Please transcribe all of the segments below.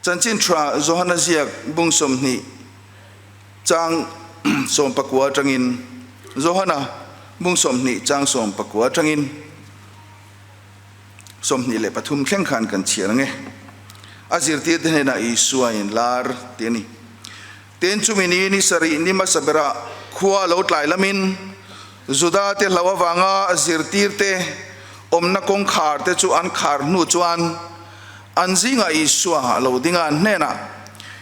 Chanchin Tha Johana ziak bung 20 chang 19 atangin Johana bung 20 chang 19 atangin 23 thleng khan kan chhiar ang e. A zirtirte hnenah Isua in lar tih a ni. Tin, chumi ni ni sarih ni hmasa berah khua a lo tlai lamin Juda te hlo avanga zirtirte awmna kawngkhar te chu an khar hnu chuan an zingah Isua a lo ding a, an hnenah,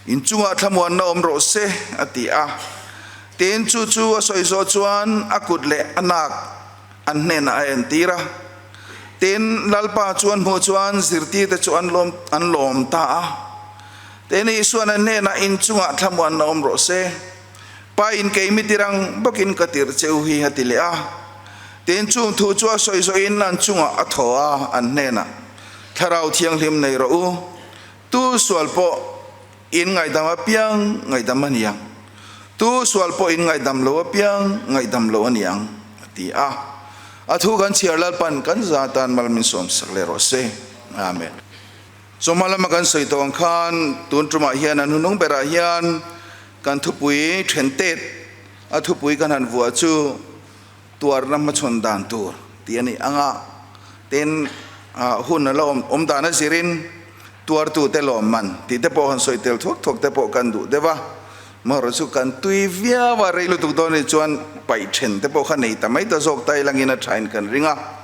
In chungah thlamuanna awm rawh se, a ti a. Tin, chu chu a sawi zawh chuan a kut leh a nak an hnenah a entir a. Tin, Lalpa chu an hmuh chuan zirtirte chu an lawm an lawm ta a. Tin, Isua'n an hnenah, In chungah thlamuanna awm rawh se. Pa in kei mi tirang bawkin ka tirh che u hi, a ti leh a. Tin, chung thu chu a sawi zawhin an chungah a thaw a, an hnenah, Thlarau Thianghlim nei rawh u. Tu sual pawh in ngaihdam apiang ngaihdam a ni ang. Tu sual pawh in ngaihdam lo apiang ngaihdam lo a ni ang, a ti a. A thu kan chhiar Lalpan kan za tan mal min sawmsak leh rawh se. Amen. Chawhma lama kan sawi tawh ang khan tun tumah hian an hunung berah hian kan thupui then tet a thupui kan han vuah chu tuarna hmachhawn dan tur tih a nih ang a, tin hun a la awm dan a zirin tuartute lawmman tih te pawh han sawi tel thuak thuak te pawh kan duh deuh a, amaherawhchu chu kan tui viau a, rei lutuk dawn anih chuan paih then te pawh kha nei ta mai ta zawk ta ilangin a thain kan ring a.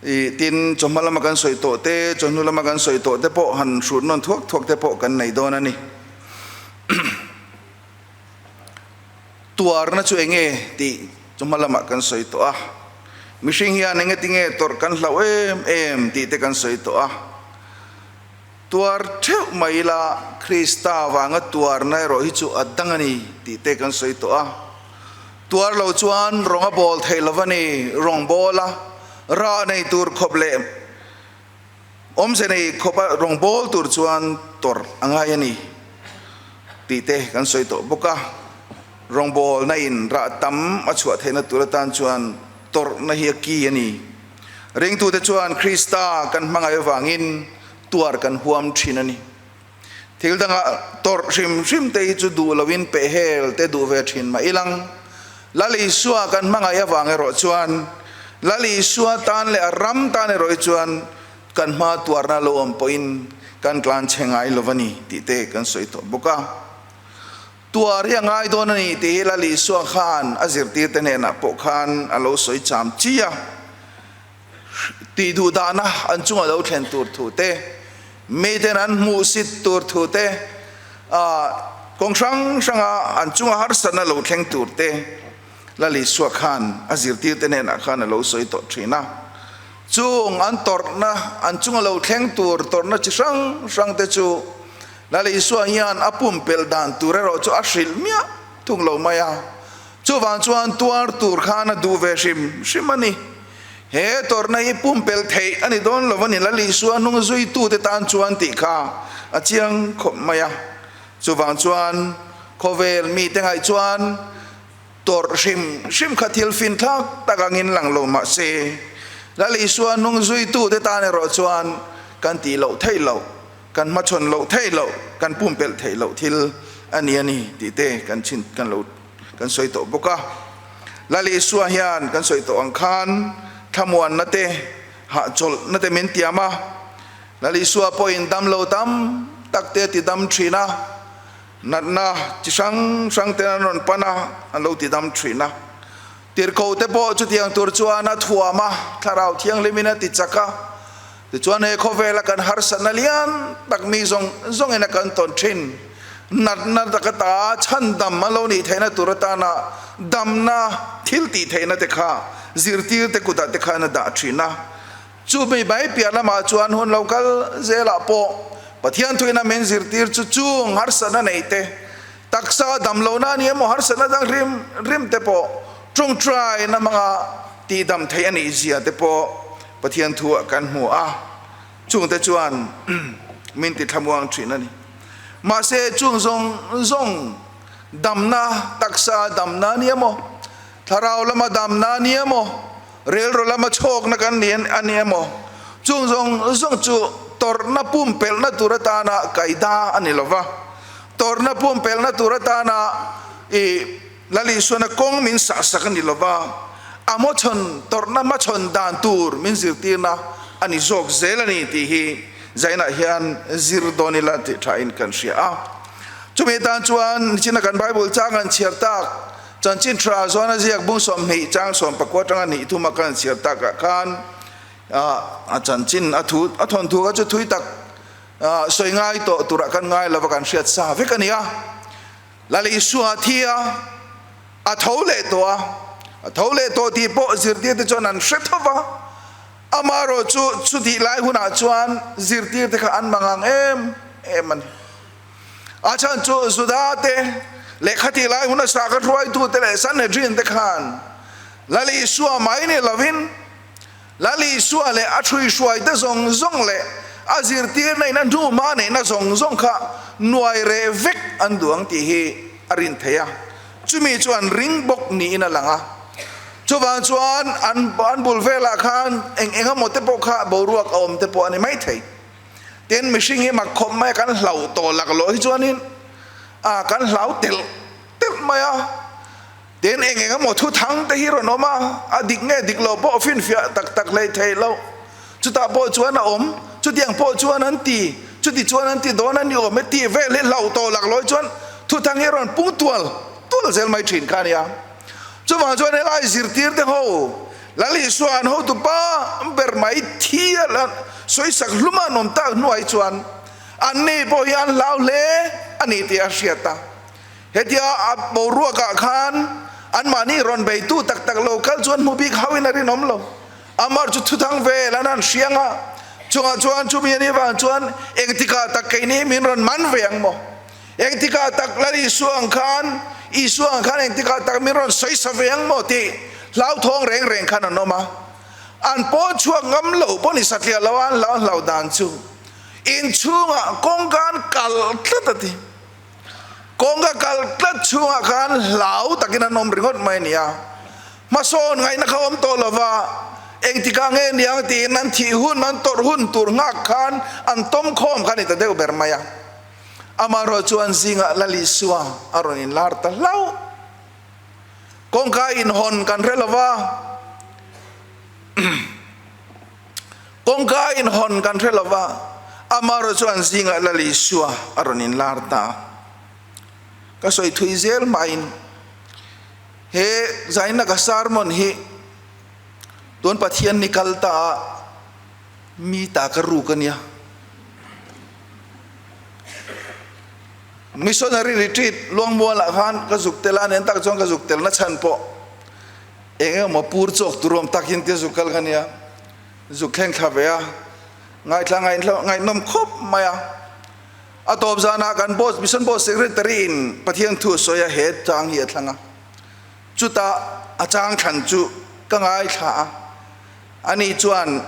I tin, chawhma lama kan sawi tawh te, chawhnu lama kan sawi tawh te pawh han hrut nawn thuak thuak te pawh kan nei dawn a ni. Tuarna chu eng nge tih chawhma lamah kan sawi tawh a. Mihring hian eng nge tinge tawrh kan hlauh em em tih te kan sawi tawh a. Tuar theuh mai ila Krista vanga tuarna erawh hi chu a dang a ni tih te kan sawi tawh a. Tuar lo chuan rawng a bawl theih lo a ni, rawng bawl a, rah nei tur khawp leh awmze nei khawp a rawng bawl tur chuan tawrh a ngai a ni tih te kan sawi tawh bawk a. Rawng bawlna in rah tam a chhuah theihna tur atan chuan tawrhna hi a ki a ni. Ringtute chuan Krista kan hmangaih avangin tuar kan huam thin a ni. Thil dangah tawrh hrim hrim te hi chu duh loin pehhel te duh ve thin mah ilang. Lal Isua kan hmangaih avang erawh chuan Lal Isua tan leh a ram tan erawh hi chuan kan hma tuarna lo awm pawhin kan tlan chhe ngai lo a ni tih te kan sawi tawh bawk a. Tuar hi a ngai dawn a ni tih hi Lal Isua khan a zirtirte hnenah pawh khan a lo sawi cham chi a. Tih duh dahna an chunga lo thlen tur thu te, miten an hmuhsit tur thu te, kawng hrang hranga an chunga harsatna lo thleng tur te Lal Isua khan a zirtirte hnenah khan a lo sawi tawh thin a. Chung an tawrhna, an chunga lo thleng tur tawrhna chi hrang hrang te chu Lal Isua hian a pumpelh dan tur erawh chu a hrilh miah thung lo mai a. Chuvang chuan tuar tur khan a duh ve hrim hrim a ni. He tawrhna hi pumpelh theih a ni dawn lo a ni, Lal Isua hnung zuitute tan chuan tih kha a chiang khawp mai a. Chuvang chuan khawvel mite ngaih chuan tawrh hrim hrim kha thil finthlak tak angin lang lo mah se, Lal Isua hnung zuitute tan erawh chuan kan tih loh theih loh, kan hmachhawn loh theih loh, kan pumpelh theih loh thil a ni a ni tih te kan chhin kan lo kan sawi tawh bawk a. Lal Isua hian kan sawi tawh ang khan thlamuanna te, hahchawlhna te min tiam a. Lal Isua pawhin damlo tam tak te a ti dam thin a, natna chi hrang hrang ten an rawn pan a, an lo ti dam thin a. Tirhkoh te pawh chutiang tur chuan a thuam a, Thlarau Thianghlimin a ti chak a. Tichuan he khawvela kan harsatna lian tak mi zawng zawngin a kan tawn thin. Natna taka ta chhandam a lo nih theihna tur atana damna thil tih theihna te kha zirtir te kutah te khan a dah thin a. Chu mi mai piah lamah chuan hun lo kal zelah pawh Pathian thuina min zirtir chu chung harsatna neih te, taksa dam lohna a ni emaw harsatna dang hrim hrim te pawh tawngtaina hmanga tihdam theih a nih zia te pawh Pathian thu ah kan hmu a, chungte chuan min ti thlamuang thin a ni. Mahse chung zawng zawng damna, taksa damna a ni emaw, thlarau lama damna a ni emaw, rilru lama chhawkna kan ni a ni emaw, chung zawng zawng chu tawrhna pumpelhna tur atana kaida a ni lova, tawrhna pumpelhna tur atana i Lal Isuana kawng min sahsak a ni lova, a hmawchhawn tawrhna hmachhawn dan tur min zirtirna a ni zawk zel a ni tih hi Zainah hian zir dawn ila tih thain kan hria a. Chumi atan chuan nichina kan Bible chang an chhiar tak Chanchin Tha Zuana ziak bung 20 chang 19 atanga hnih thuma kan chhiar takah khan a chanchin a thu a thawnthu kha chu thui tak sawi ngai tawh turah kan ngai lova kan hriat sa vek a ni a. Lal Isua thi a, a tho leh tawh a, a tho leh tawh tih pawh zirtirte chuan an hre tho va, amaherawhchu chutih lai hunah chuan zirtirte kha an mangang em em a ni. A chhan chu Juda te leh khatih lai huna sahka hruaitute leh Sanhedrin te khan Lal Isua mai ni lovin Lal Isua leh a ṭhuihruaite zawng zawng leh a zirtirna in a hnuhma neihna zawng zawng kha nuai reh vek an duh ang tih hi a rin theih a, chumi chu an ring bawk niin a lang a. Chuvang chuan an an bul velah khan eng eng emaw te pawh kha boruak a awm te pawh a ni maithei. Tin, mihring hi mak khawp mai a, kan hlauh tawh laklawh hi chuanin a kan hlau telh telh mai a. Tin, eng eng emaw thu thang te hi rawn awm a, a dik nge dik lo pawh finfiah tak tak hlei thei lo. Chutah pawh chuan a awm, chutiang pawh chuan an ti, chuti chuan an ti dawn a ni awm e tih vel hi hlauh tawh lak lawi chuan thu thang hi rawn pung tual tual zel mai thin kha a nia. Chuvang chuan helai zirtir te ho, Lal Isua an hotu pa ber mai thi a sawisak hlum a an awm tak hnuai chuan anni pawh hi an hlau hle a ni tih a hriat a. Hetia a boruakah khan anmahni rawn beitu tak tak lo kal chuan hmu bik hauhin a rinawm lo. Amar chu thuthang vel an han hriang a, chungah chuan chumi a nih vang chuan engtikah tak keini min rawn man ve ang maw? Engtikah tak Lal Isua ang khan, Isua ang khan engtikah tak min rawn sawisa ve ang maw tih hlauthawng reng reng khan an awm a. An pawn chhuak ngam lo pawh ni satliah lo a an hlau hlau dan chu inchhungah kawngka an kal tlat a ti. Kawngka kal tlat chhungah khan hlau takin an awm ringawt mai a ni a, hmasawn ngaihna kha awm tawh lova, engtikah nge niang tiin an thih hun, an tawrh hun tur nghak khan an tawm khawm kha a ni ta deuh ber mai a. Amaherawh chuan zingah Lal Isua a rawn inlar ta hlauh. Kawngka inhawn kan hre lova, Kawngka inhawn kan hre lova, amaherawh chuan zingah Lal Isua a rawn inlar ta. Ka sawi thui zel hmain he Zainaka sermon hi tun Pathian ni kal ta ah mi ta ka ruk a nia. Missionary retreat Luangmualah khan ka zuk tel a, nen tak chuan ka zuk telna chhan pawh Eng emaw pur chawk tur awm takin tia zuk kal ka nia, zuk thleng thla ve a, ngaithla ngaihnawm khawp mai a. A tawp zanah kan boss, Mission Boss Secretary in Pathian thu a sawi a, he chang hi a thlang a. Chutah a chang thlan chu ka ngaithla a, ani chuan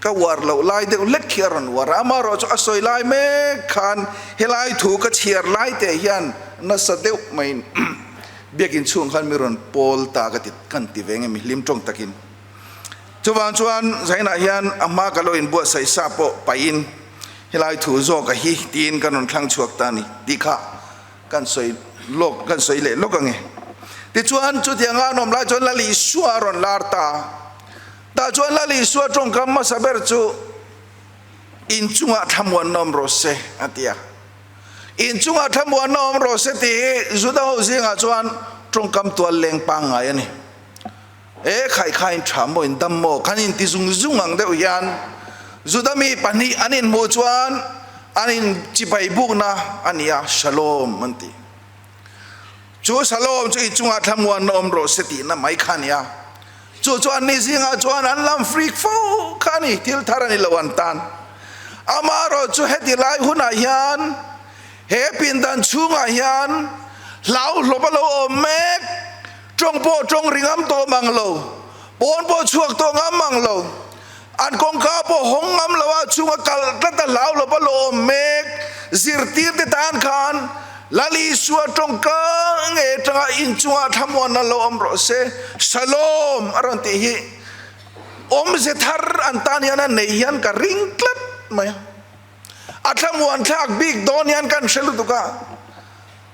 ka uar loh lai deuh hlek khi a rawn uar a, amaherawh chu a sawi lai mek khan helai thu ka chhiar lai teh hian nasa deuh maiin Biakin chhung khan mi rawn pawl ta ka ti kan ti ve nge mi hlim tawng takin. Chuvang chuan Zainah hian a hma ka lo inbuatsaih sa pawh paihin helai thu zawk a hi tiin kan rawn thlang chhuak ta a ni tih kha kan sawi lawk kan sawi leh lawk ange. Tichuan chutianga an awm lai chuan Lal Isua a rawn lar ta a. Tah chuan Lal Isua tawngkam hmasa ber chu inchungah thlamuanna awm rawh se a ti a. Inchungah thlamuanna awm rawh se tih hi Juda ho zingah chuan tawngkam tual leng pangngai a ni. E khaikhain tha maw in dam maw kan inti zung zung ang deuh hian Juda mi pahnih an inhmuh chuan an inchibai bukna a ni a, Shalom an ti. Chu Shalom chu inchungah thlamuanna awm rawh se tihna mai kha a ni a. Chu chu anni zingah chuan an lam frik fo kha a ni, thil thar a ni lo an tan. Amaherawh chu heti lai hunah hian he pindan chhungah hian hlauhlawp a lo awm mek, tawng pawh tawng ri ngam tawh mang lo, pawn pawh chhuak tawh ngam mang lo, an kawngka pawh hawng ngam lo a chhunga kal tlat a hlauhlawp a lo awm mek zirtirte tan khan Lal Isua tawngka nge tanga inchungah thlamuanna lo awm rawh se, Shalom a rawn tih hi. Awmze thar an tan hian a nei hian ka ring tlat mai a. A thlamuan thlak bik dawn hian kan hre lutuk a,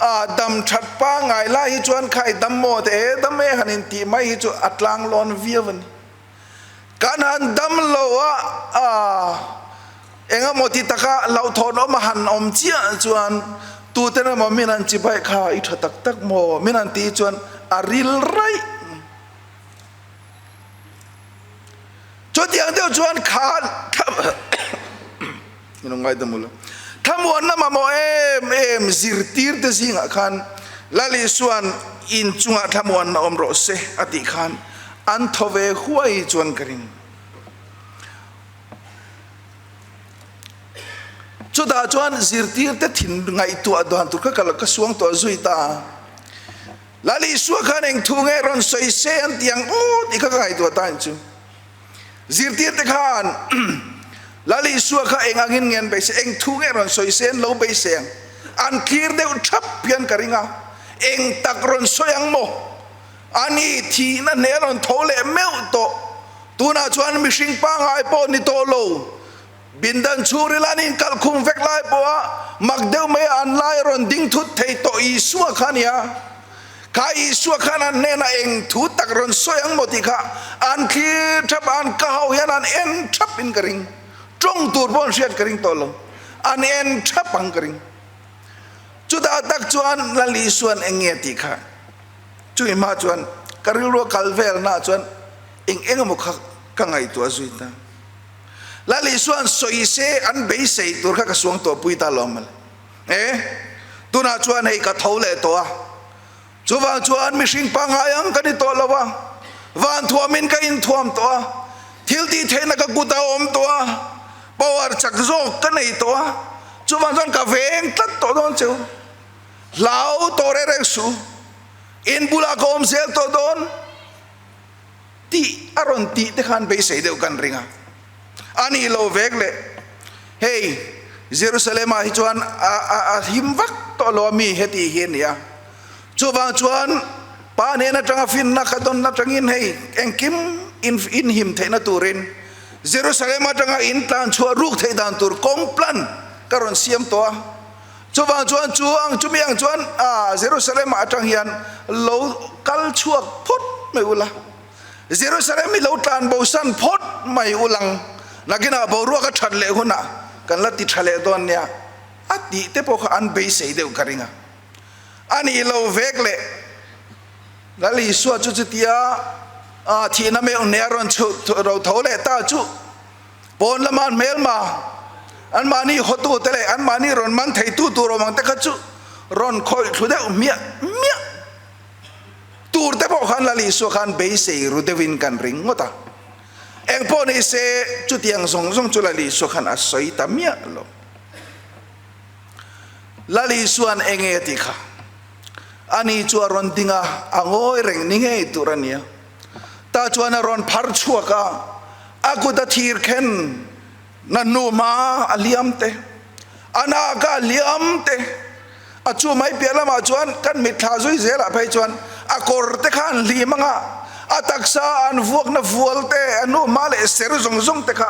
a dam that pangngai lai hi chuan khai dam maw te e dam e han intih mai hi chu a tlang lawn viau a ni. Kan han dam lo a, a engemaw ti taka hlauhthawn awm a han awm chiah chuan tuten emaw min han chibai kha i tha tak tak maw min han tih chuan a ril raih. Chutiang deuh chuan kha thlamuanna mamawh em em zirtirte zingah khan Lal Isua'n in chungah thlamuanna awm rawh se a tih khan an thaw ve huai chuan ka ring. Chutah chuan zirtirte thin ngaihtuah dan tur kha ka suang tawh zui ta a. Lal Isua khan eng thu nge rawn sawi se an ti ang aw tih kha ka ngaihtuah ta in chu. Zirtirte khan Lal Isua kha eng angin nge an beisei, eng thu nge rawn sawi se an lo beisei ang? An clear deuh thap hian ka ring a, eng tak rawn sawi ang maw? Ani thihna hneh a rawn tho leh meuh tawh, tunah chuan mihring pangngai pawh ni tawh lo. Bindan chhungril an inkalh khum vek lai pawha mak deuh mai an lai a rawn ding thut thei tawh Isua kha a nia. Kha Isua khan an hnenah eng thu tak rawn sawi ang maw tih kha an thlir thap a, an ka ho hian an en thap in ka ring. Tawng tur pawh an hriat ka ring tawh lo. An en thap ang ka ring. Chutah tak chuan Lal Isua'n eng nge tih kha chumi hma chuan ka rilru a kal velnaah chuan eng eng emaw kha ka ngaihtuah zui ta. Lal Isua'n sawi se an beisei tur kha ka suang tawh pui ta lawm mawle. E, tunah chuan hei ka tho leh tawh a, chuvang chuan mihring pangngai ang ka ni tawh lo a, van thuamin ka inthuam tawh a, thil tih theihna ka kut a awm tawh a, power chak zawk ka nei tawh a, chuvang chuan ka veng tlat tawh dawn cheu. Hlau tawh reng reng suh, in bulah ka awm zel tawh dawn. Tih a rawn tih te khan beisei deuh kan ring a, a nih lo vek le. Hei, Jerusalem ah hi chuan a a a him vak tawh lo a mi heti hi a ni a. Chuvang chuan Pa hnen atanga finna ka dawn atangin hei engkim in inhim theihna turin Jerusalem atanga in tlan chhuah ruk theih dan tur kawng plan ka rawn siam tawh a. Chuvang chuan chu ang chumi ang chuan a Jerusalem ah atang hian lo kal chhuak phawt mai ula, Jerusalem hi lo tlan bosan phawt mai ulang, nakinah boruak a that leh hunah kan la ti tha leh dawn nia a tih te pawh kha an beisei deuh ka ring a. A nih lo vek leh Lal Isua chu chutia a thihna meuh hneh a rawn chhuh ro tho leh ta chu Pawn lama an hmelma, anmahni hawtute leh anmahni rawn man theitu tur awm ang te kha chu rawn khawih thlu deuh hmiah hmiah tur te pawh khan Lal Isua khan beisei ru deuhin kan ring ngawt a. Engpawh ni se chutiang zawng zawng chu Lal Isua khan a sawi ta miah lo. Lal Isua'n enge a tih kha? Ani chu a rawn ding a, a ngawi reng ni ngei tur a nia. Tah chuan a rawn phar chhuak a, a kut a thir khen na hnu hma a hliam te, a nak a hliam te, a chu mai piah lamah chuan kan mitthla zui zelah phei chuan a kawr te kha an hlim ang a, a taksa an vuakna vual te, a hnu hma leh ser zawng zawng te kha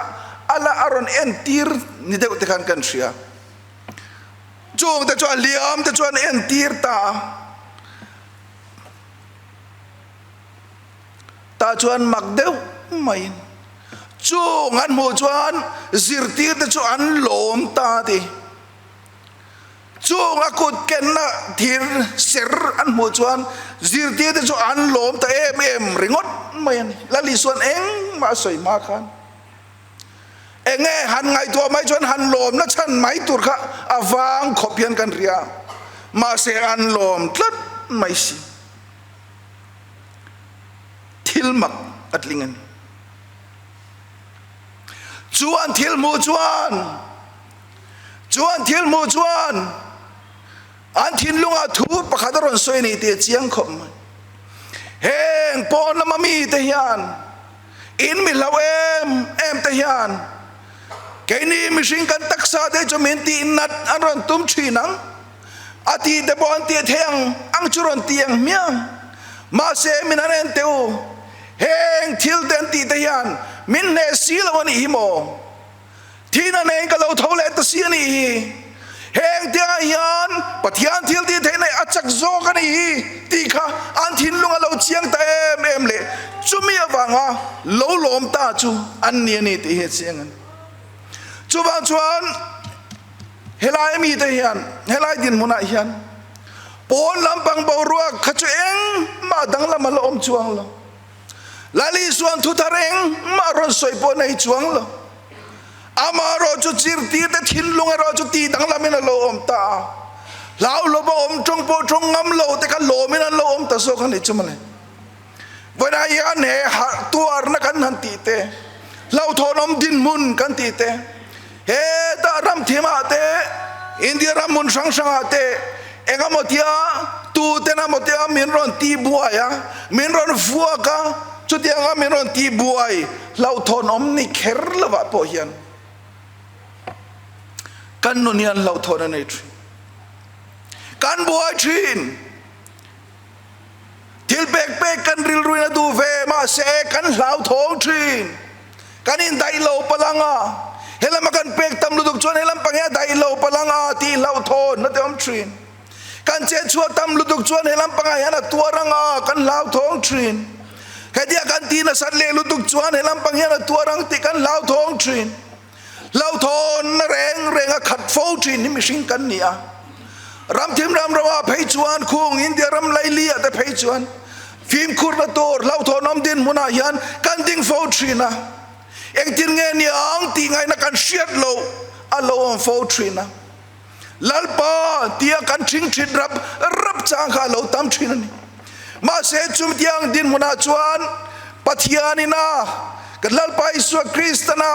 a la a rawn entir ni deuh te khan kan hria. Chung te chu a hliam te chuan entir ta a. Tah chuan mak deuh maiin chung an hmuh chuan zirtirte chu an lawm ta a ti. Chung a kut kenna thir ser an hmuh chuan zirtirte chu an lawm ta em em ringawt mai a ni. Lal Isua'n engmah a sawi hma khan enge han ngaihtuah mai chuan han lawmna chhan mai tur kha a vang khawp hian kan ria mahse an lawm tlat mai si. Thil mak a tling a ni. Chu an thil hmuh chuan, chu an thil hmuh chuan an thinlungah thu pakhat a rawn sawi a ni tih a chiang khawp mai. Heng pawn lama mite hian in mi hlau em em te hian keini mihring kan taksa te chu min tih nat an rawn tum thin ang. A tih te pawh an tih thei ang ang chu rawn ti ang hmiang. Mahse min han en teh u, heng thil te an tih te hian min hneh si lo a nih hi maw? Thihna neiin ka lo tho leh ta si a nih hi. Heng tiangah hian Pathian thil tih theih neih a chak zawk a nih hi tih kha an thinlung a lo chiang ta em em leh chumi avanga lo lawm ta chu an ni a ni tih hi a chiang a ni. Chuvang chuan helai mite hian helai dinhmunah hian pawn lampang boruak kha chu engmah danglam a la awm chuang lo. Lal Isuan thu thar engmah rawn sawi pawh nei chuang lo. Amaherawh chu zirtirte thinlung erawh chu tih danglamin a lo awm ta a. Hlau lova awm tawng pawh tawng ngam lo te kha lawmin an lo awm ta zawk a ni chu mawle. Vawiinah hian he tuarna kan han tih te, hlauhthawnawm dinhmun kan tih te, Hetah ram thimah te, India ram hmun hrang hrangah te eng emaw tia tuten emaw tia min rawn tihbuai a, min rawn vuak a, chutianga min rawn tihbuai hlauhthawn awm ni kher lovah pawh hian kan nun hian hlauhthawn a nei thin. Kan buai thin. Thil pek pek kan rilruin a duh ve, mahse kan hlauthawng thin. Kan indaih lo palang a, helama kan pek tam lutuk chuan helam pang hi a daih lo palang a tih hlauhthawn a ti awm thin. Kan chetchhuah tam lutuk chuan helam pangah hian a tuar ang a, kan hlauthawng thin. Hetia kan tih nasat leh lutuk chuan helam pang hian a tuar ang tih kan hlauthawng thin. Hlauhthawnna reng reng a khat fo thin hi mihring kan ni a. Ramthim ram ramah phei chuan khung India ram laili ah te phei chuan fimkhurna tur hlauhthawnawm dinhmunah hian kan ding fo thin a. Engtin nge niang tih ngaihna kan hriat loh a lo awm fo thin a. Lalpa tia kan thing thin rap rap chang kha a lo tam thin a ni. Mahse chutiang dinhmunah chuan Pathianin a kan Lalpa Isua Kristana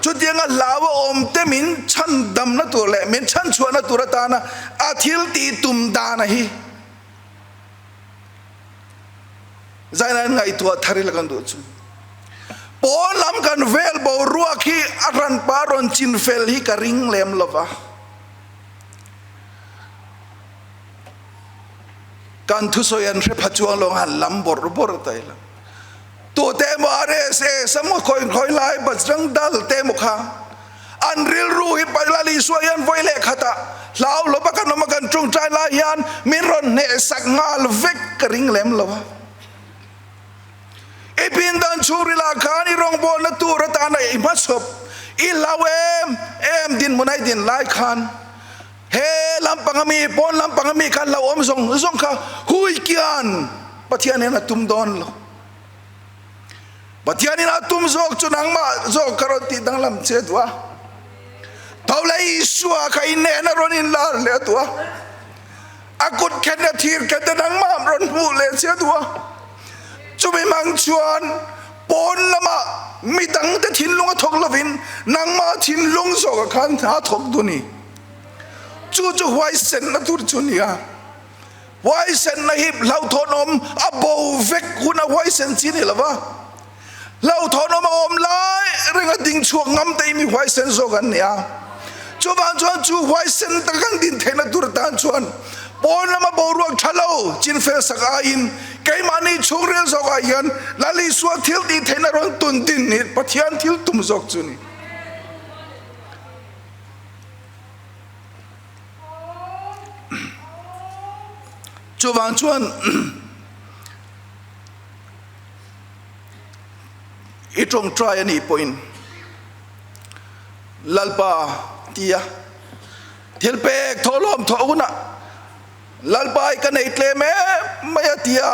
chutianga hlau a awm te min chhandamna tur leh min chhanchhuahna tur atana a thil tih tum dana hi Zaina an ngaihtuah thar ila kan duh chu. Pawn lam kan vel boruak hi a hranpa rawn chin fel hi ka ring lem lova. Kan thusawi an hre pha chuang lo han lam bawrh bawrh ta ila. Tute emaw RSA emaw khawi khawi lai Bajrang Dal te emaw kha an rilru hi Lal Isua hian vawi leh khatah hlau lova kan awm a kan tawngtai lai hian min rawn hnehsak nghal vek ka ring lem lo a. I pindan chhungril ah khan i rawngbawlna tur atana i hmachhawp i hlau em em dinhmun a i din lai khan he lampang ami pawn lampang ami khan hlauhawm zawng zawng kha hui kian Pathian hian a tum dawn lo. Pathian in a tum zawk chu nangmah zawk ka rawn tih danglam che duh a. Tho leh Isua kha i nen a rawn inlar leh a duh a. A kut khen a thir khen te nangmah rawn hmuh leh che a duh a. Chumi hmang chuan pawn lamah midang te thinlung a thawk lovin nangmah thinlung zawkah khan a thawk duh ni. Chu chu huaisenna tur chu a ni a. Huaisenna hi hlauhthawnawm a bo vek hun a huaisen chi ni lova, hlauhthawnawm a awm lai reng a ding chhuak ngam te hi mi huaisen zawk an ni a. Chuvang chuan chu huaisen taka kan din theihna tur atan chuan pawn lama boruak tha lo chinfel sak aiin keimahni chhungril zawkah hian Lal Isua thil tih theihna rawn tun din hi Pathian thil tum zawk chu a ni. Chuvang chuan i tawngtai a nih pawhin Lalpa tia thil pek thawhlawm thawh hunah Lalpa i ka nei tlem em mai a tia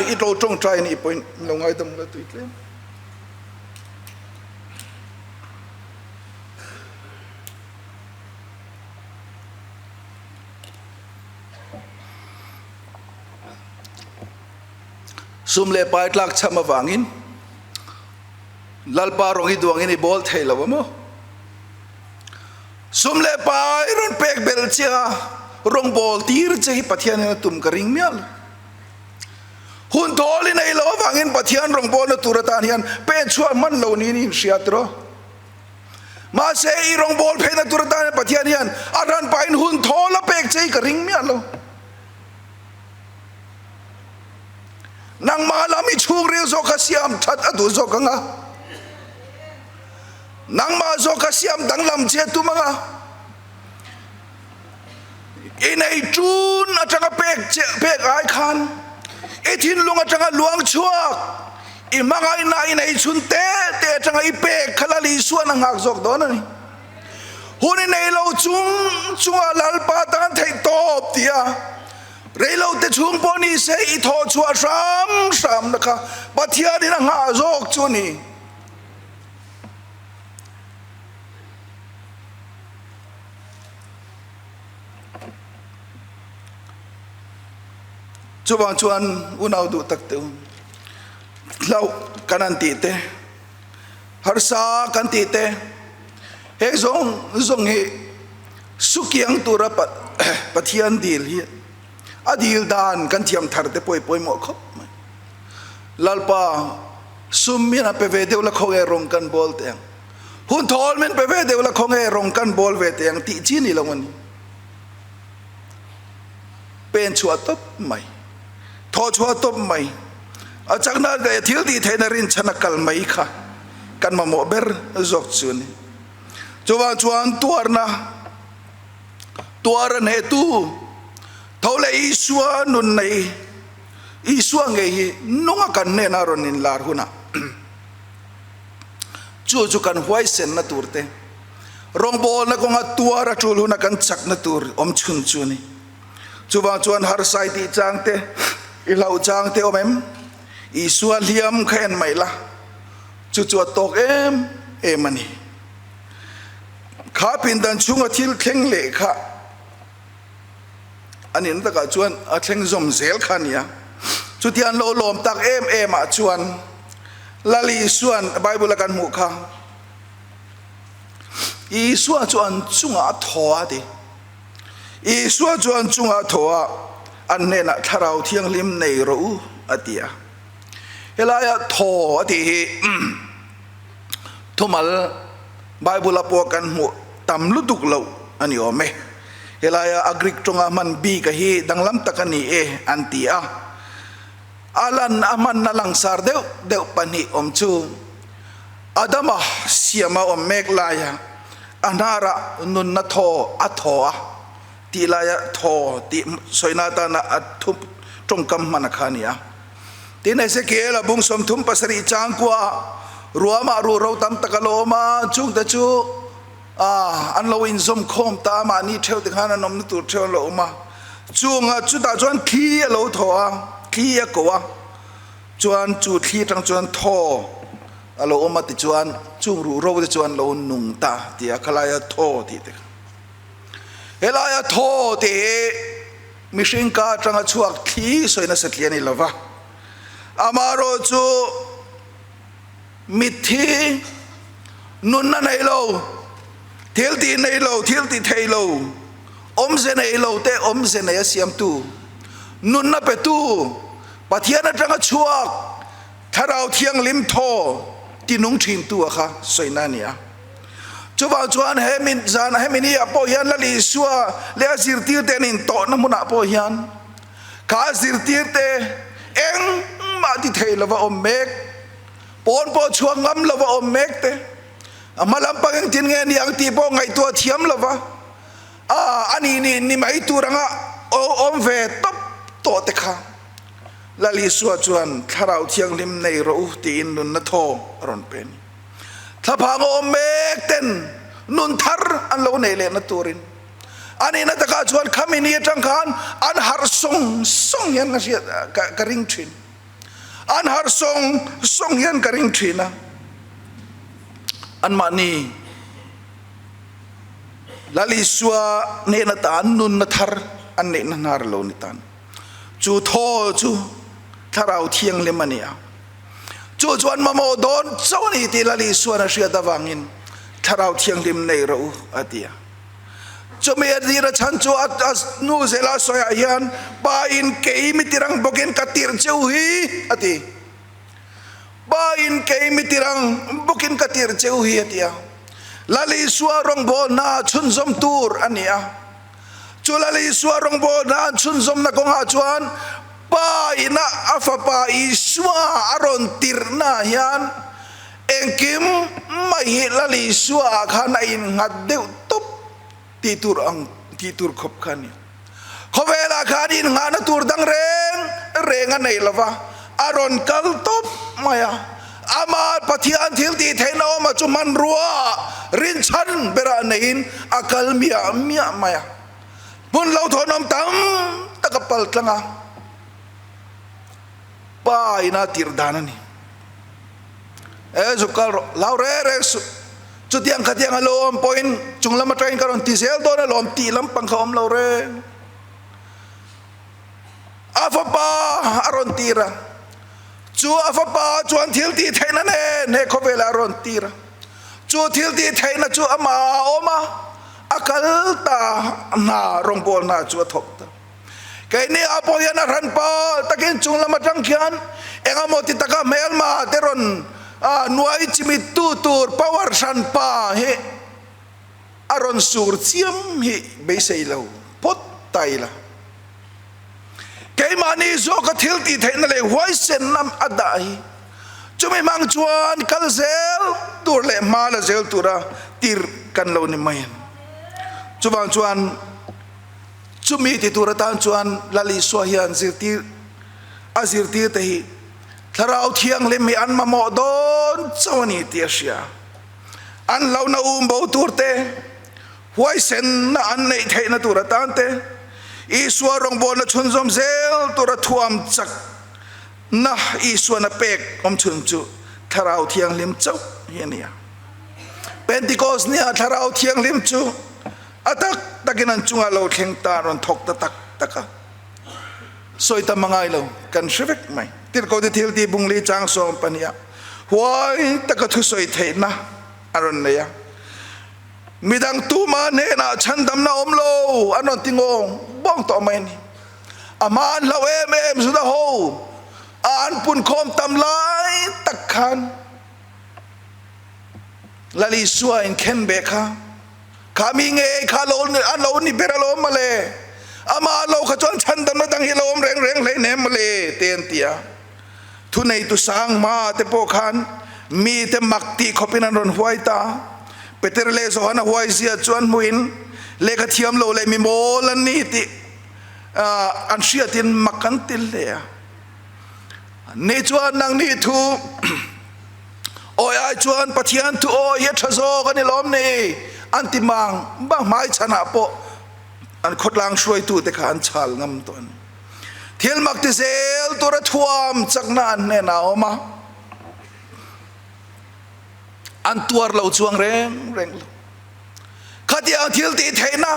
i to tawngtai a nih pawhin lo ngaidam la tui tlem. Sum leh pai tlak chham avangin Lalpa rawng hi duangin i bawl thei lo a maw? Sum leh pai rawn pek belh che a, rawng bawl tir che hi Pathianin a tum ka ring miah lo. Hun thawl i nei lo avangin Pathian rawng bawlna tur atan hian pen chhuah hman lo niin i inhria tiraw? Mahse, i rawngbâwl pheina tur atan Pathian hian a ran pahin hun thawl a pek che hi ka ring miah lo. Nangmah lam i chhungril zawk kha siam that a duh zawk ang a. Nangmah zawk a siam danglam che tum anga i nei tun atanga pek che pek ai khan i thinlung atanga luang chhuak i hmangaihna i nei chhun te te atanga i pek kha Lal Isuan a nghak zawk dawn a ni. Hun i nei lo chung chunga Lalpa tan theih tawp tia reilo te chhung pawh ni se i thawh chhuah hram hram na kha Pathianin a nghah zawk chu a ni. Chuvang chuan unau duh tak te u, hlauh kan han tih te, harsa kan tih te, heng zawng zawng hi sukiang tura Pathian dil hi a dil dan kan thiam thar te pawh i pawimawh khawp mai. Lalpa sum min a pe ve deuh la khawnge rawng kan bawl teh ang. Hun thawl min pe ve deuh la khawnge rawng kan bawl ve teh ang tih chi ni lo a ni. Pen chhuah tawp mai, thaw chhuah tawp mai, a chakna leh thil tih theihna rinchhan a kal mai kha kan mamawh ber zawk chu a ni. Chuvang chuan tuarna, tuar a hnehtu tho leh Isua nun nei, Isua ngei hi nunga kan hnena rawn inlar hunah chu chu kan huaisenna tur te, rawngbawlna kawnga tuar a tul huna kan chakna tur awm chhun chu a ni. Chuvang chuan harsai tih chang te, i hlauh chang te awm em? Isua hliam kha en mai la, chu chu a tawk em em a ni. Kha pindan chhunga thil thleng leh kha A nihna takah chuan a thleng zawm zel kha a ni a. Chutia an lo lawm tak em em ah chuan Lal Isua'n Bible a kan hmuh kha, Isua chu an chungah a thaw a ti. Isua chu an chungah a thaw a, an hnenah Thlarau Thianghlim nei rawh u a ti a. Helaia thaw a tih hi thumal Bible a pawh kan hmuh tam lutuk loh a ni awm e. Helaia a Greek tawnga hman bik a hi danglam tak a ni e an ti a. A lan a hmanna langsar deuh deuh pahnih awm chu Adama siama awm mek laia a hnarah nunna thaw a thaw a tih laia thaw tih sawina atana a thu tawngkam hman a kha a ni a. Tin, Ezekiel a bung 37 changkua ruamah ruhro tam tak a lo awm a, chungte chu an lo inzawm khawm ta a, mahni theuh te khan an awmna tur theuh an lo awm a. Chunga chutah chuan thli a lo thaw a, thli a ko a, chuan chu thli atang chuan thaw a lo awm a, tichuan chung ruhro te chu an lo nung ta tih a, khalaia thaw tih te kha. Helaia thaw tih hi Mihring ka atanga chhuak thli sawi nasa thli a ni lova, amaherawh chu mitthi nunna nei lo, thil tih nei lo, thil ti thei lo, awmze nei lo te awmze nei a siamtu, nunna petu, Pathian atanga chhuak Thlarau Thianghlim thaw ti nung thintu a kha sawina a ni a. Chuvang chuan he min zan hemi ni ah pawh hian Lal Isua leh a zirtirte an intawhna hmunah pawh hian kha a zirtirte engmah ti thei lova awm mek, pawn pawh chhuak ngam lova awm mek te, a hma lampang engtin nge ni ang tih pawh ngaihtuah thiam lova a a nih nih ni mai tur anga awm ve tawp tawh te kha Lal Isua chuan Thlarau Thianghlim nei rawh u tiin nunna thaw a rawn pe a ni. Thlaphang a awm mek ten nun thar an lo neih lehna turin a nihna takah chuan khami ni atang khan an harh sawng sawng hian ka hriat ka ring thin. An harh sawng sawng hian ka ring thin a. Anmahni Lal Isua nehna tan nunna thar an neihna hnar lo ni tan. Chu thaw chu Thlarau Thianghlim a ni a. Chu chuan mamawh dawn chauh a ni tih Lal Isuan a hriat avangin Thlarau Thianghlim nei rawh u a ti a. Chumi a tir a chhan chu a nu zela sawiah hian Pa in kei mi tirang bawkin ka tirh che u hi a ti. Pa in kei mi tirang bawkin ka tirh che u hi a ti a. Lal Isua rawngbawlna chhunzawm tur a ni a. Chu Lal Isua rawngbawlna an chhunzawmna kawngah chuan Pa ina a Fapa Isua a rawn tirhna hian engkim mai hi Lal Isua ah khan a innghat deuh tawp tih tur ang tih tur khawp kha a ni. Khawvelah khan innghahna tur dang reng reng a nei lova, a rawn kal tawp mai a. Amah Pathian thil tih theihna awma chu hmanrua rinchhan berah neiin a kal miah miah mai a. Hmun lo thawnawm tam tak a pal tlang a, pa ina tirh dan a ni. E zuk kal rawh, hlau reng reng suh. Chutiang khatiang a lo awm pawhin chung lam atangin ka rawn ti zel dawn alawm tih lampang kha awm lo reng. A fapa a rawn tir a, chu a fapa chuan thil tih theihna nen he khawvelah a rawn tir a. Chu thil tih theihna chu amah a awm a, a kal ta hna rawngbawlna chu a thawk ta. Keini ah pawh hian a hran pal takin chung lam atang khian engemaw ti taka hmelma te rawn nuai chimit tu tur power hran pa hi a rawn sur chiam hi beisei lo phawt ta ila. Keimahni zawka thil tih theihna leh huaisenna a dah hi chumi hmang chuan kal zel tur leh hma la zel tura tirh kan lo ni mai a ni. Chuvang chuan Chumi ti tur atan chuan Lal Isua hian zirtir a zirtirte hi Thlarau Thianghlim hi an mamawh dawn chauh a ni tih a hria. An hlauhna um bo tur te, huaisenna an neih theihna tur atan te, Isua rawngbawlna chhunzawm zel tura thuam chakna Isuan a pek awm chhun chu Thlarau Thianghlim chauh hi a ni a. Pentecost nia Thlarau Thianghlim chu A tak takin an chungah lo thleng ta an rawn thawk ta tak tak a. Sawi tam a ngai lo, kan hre vek mai. Tirhkohte thil tih bungli chang 12 ah huai taka thusawi theihna a rawn nei a. Midang tuma hnenah chhandamna awm lo an rawn ti ngawng bawng tawh mai a ni. A hma an hlauh em em Juda ho a an punkhawm tam lai tak khan Lal Isua inkhen beh kha Kha mi nge kha lo a lo ni ber alawm mawle, amah lo kha chuan chhandamna dang hi a lo awm reng reng hlei nem mawle te an ti a. Thuneitu sang hma te pawh khan mite mak tih khawpin an rawn huai ta. Peter leh Johana huai zia chuan hmuhin lehkha thiam lo leh mi mawl an ni tih an hriatin mak an ti hle a. Ni chuan nangni thu Awi ai chuan Pathian thu awi hi a tha zawk a ni lawm ni? An ti mang bang hmai chhanah pawh an khawtlang hruaitute kha an chhal ngam tawh a ni. Thil mak ti zel tura thuam chakna an hnenah a awm a, an tuar lo chuang reng reng lo. Khatiang thil tih theihna,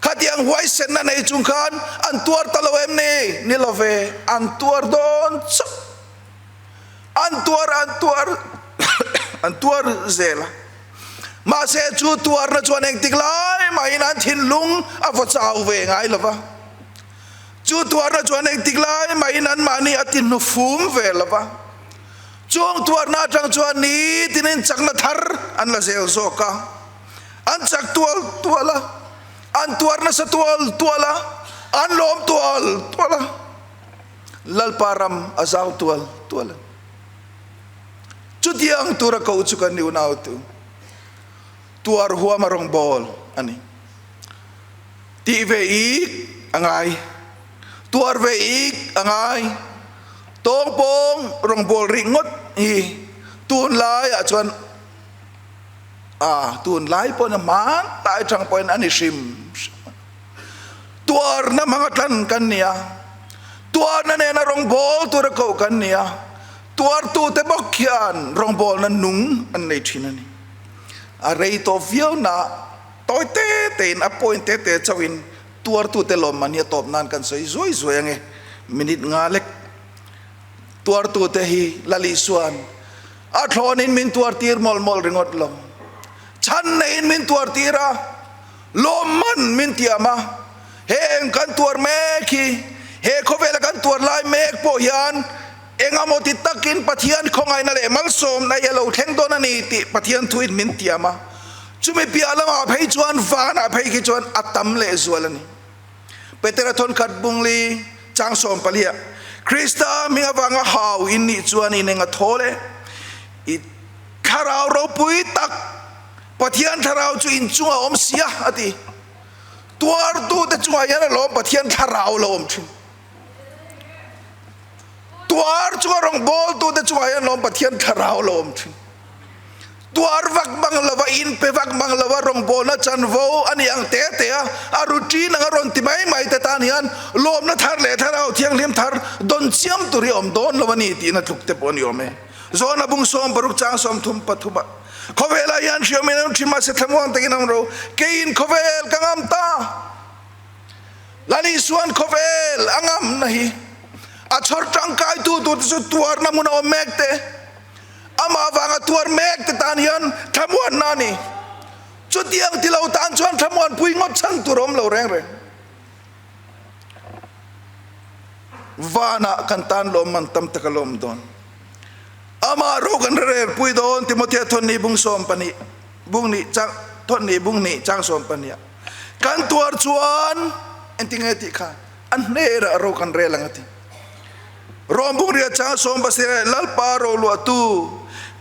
khatiang huaisenna nei chung khan an tuar ta lo em ni? Ni lo ve, an tuar dawn chauh. An tuar an tuar an tuar zel a. Mahse chu tuarna chuan engtik lai mahin an thinlung a vaw chau ve ngai lo va. Chu tuarna chuan engtik lai mahin anmahni a ti hnufum ve lo va. Chung tuarna atang chuan nitinin chakna thar an la zel zawk a. An chak tual tual a, an tuar nasa tual tual a, an lawm tual tual a. Lalpa ram a zau tual tual a. Chutiang tura koh chu kan unautu tuar huam a rawngbâwl a ni. Tih ve ik a ngai, tuar ve ik a ngai. Tawngpawng rawngbâwl rih ngawt hi tunlaiah chuan a tunlai pawhin a hman lai atang pawhin a ni hrim hrim a. Tuarna hmanga tlan kan ni a, tuarna nena rawngbâwl tura koh kan ni a, tuartute bawk hian rawngbâwlna nung an nei ṭhin a ni. A rei tawh viau na tawi te tein a point te te chauhin tuartute lawmman hi a tawp nan kan sawi zuai zuai ange. Minute nga lek tuartute hi Lal Isua'n a thlawnin min tuartir mawlh mawlh ringawt lo. Chhan neiin min tuartir a. Lawmman min tiam a, heng kan tuar mek hi, he khawvela kan tuar lai mek pawh hian engamaw ti takin Pathian khawngaihna leh malsawmna hi a lo thleng dawn a ni tih Pathian thuin min tiam a. Chumi piah lamah phei chuan vanah phei khi chuan a tam lehzual a ni. Petera thawnkhat bungli chang 14 ah, Krista hming avanga hau in nih chuan in eng a thawl e, i. thlarau ropui tak Pathian thlarau chu in chungah a awm si a, a ti. Tuartute chungah hian alawm Pathian thlarau lo awm thin. Tuar chunga rawngbawltute chungah hian alawm Pathian thlarau lo awm thin. Tuar vak mang lova, inpe vak mang lova rawngbawlna chanvo a nih ang te te a, a routine anga rawn ti mai mai te tan hian lawmna thar leh thlarau thianghlim thar dawn chiam tur hi a awm dawn lo a ni tiin a tluk te pawh a ni awm e. Zawna bung 60 chang 33 ah Khawvelah hian hriam in an ṭhi mahse thlamuang takin an ro, keiin khawvel ka ngam ta. Lal Isuan khawvel a ngamna hi a chhawr tangkaitu turte chu tuarna hmun a awm mek te, amah vanga tuar mek te tan hian thlamuanna a ni. Chutiang ti lo tan chuan thlamuanpui ngawt chhan tur a awm lo reng reng. Vanah kan tan lawmman tam tak a lawm dawn. Amah ro kan rerpui dawn Timothea thawnni bung 12 bung nih chang thawnni bung nih chang 12 ah kan tuar chuan engtinge tih kha a hnerah ro kan rel ang a ti. Rom bung riat chang 17 Lalpa ro luahtu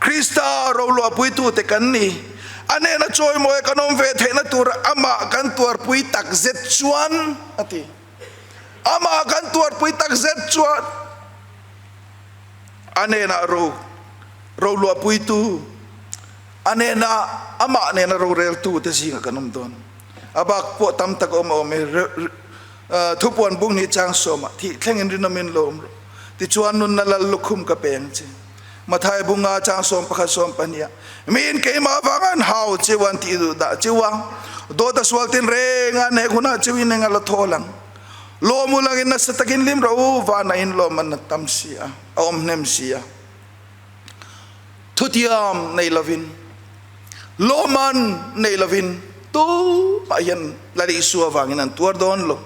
Krista ro luahpuitu te kan ni. A hnena chawimawi kan awm ve theihna tur amah kan tuarpui tak zet chuan a ti. Amah kan tuarpui tak zet chuan A hnenah ro roluahpuitu, a hnena amah nena roreltu te zingah kan awm dawn. A bak pawh tam tak awm a awm i thupuan bung hnih chang sawmah thih thlengin rinawmin lo awm rawh. Tichuan nunna lal lukhum ka pe ang che. Mathai bunga chang 11 12 ah miin keimah avanga an hau cheu an tih duh dah cheu a, dawt a sual tin reng a nek hunah cheu in eng a la thawl ang. Lawm u langin nasa takin lim rawh u, vana in lawm an tam si a, a awm hnem si a. Thutiam nei lovin, lawman nei lovin tumah hian Lal Isua vangin an tuar dawn lo.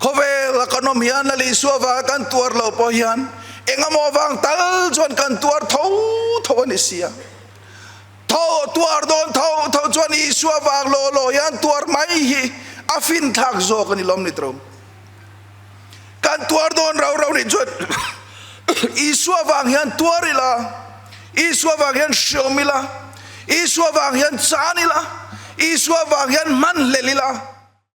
Khawvel a kan awm hian Lal Isua vanga kan tuar lo pawh hian engemaw vang tal chuan kan tuar tho tho a ni si a. Tho tuar dawn tho tho chuan Isua vang law law hian tuar mai hi a fin thlak zawk a ni lawm ni tawng. Kan tuar dawn rau rau nih chuan Isua vang hian tuar ila, Isua vang hian hriawm ila, Isua vang hian chan ila, Isua vang hian hman hlel ila.